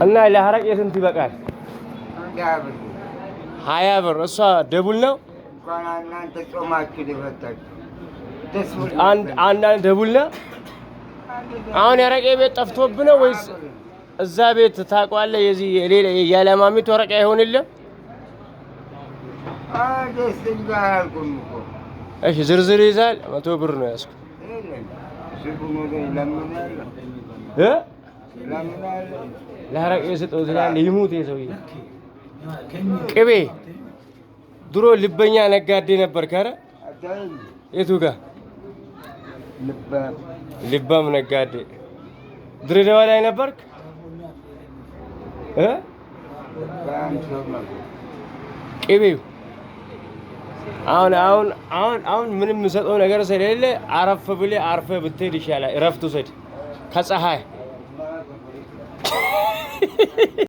እና ለአረቄ ስንት ይበቃል? 20 ብር። እሷ double ነው። እንኳን እናንተ ጾማችሁ ሊፈታችሁ። አንድ አንድ double ነው። አሁን የአረቄ ቤት ጠፍቶብህ ነው ወይስ እዛ ቤት ታውቀዋለህ? የዚህ የሌላ የለማሚቱ አረቄ አይሆንልህም? ደስ አላልኩም እኮ። እሺ፣ ዝርዝር ይዛል። 100 ብር ነው ያዝኩት። እ ለአረቄ ስጠው ትላለህ። ይሙት የሰውዬ ቅቤ። ድሮ ልበኛ ነጋዴ ነበር። ከረ የቱ ጋር ልባም ነጋዴ ድሬዳዋ ላይ ነበርክ? እ ቅቤው አሁን አሁን አሁን አሁን ምንም የምሰጠው ነገር ስለሌለ አረፍ ብለህ አርፈህ ብትሄድ ይሻላል። እረፍት ውሰድ ከፀሐይ።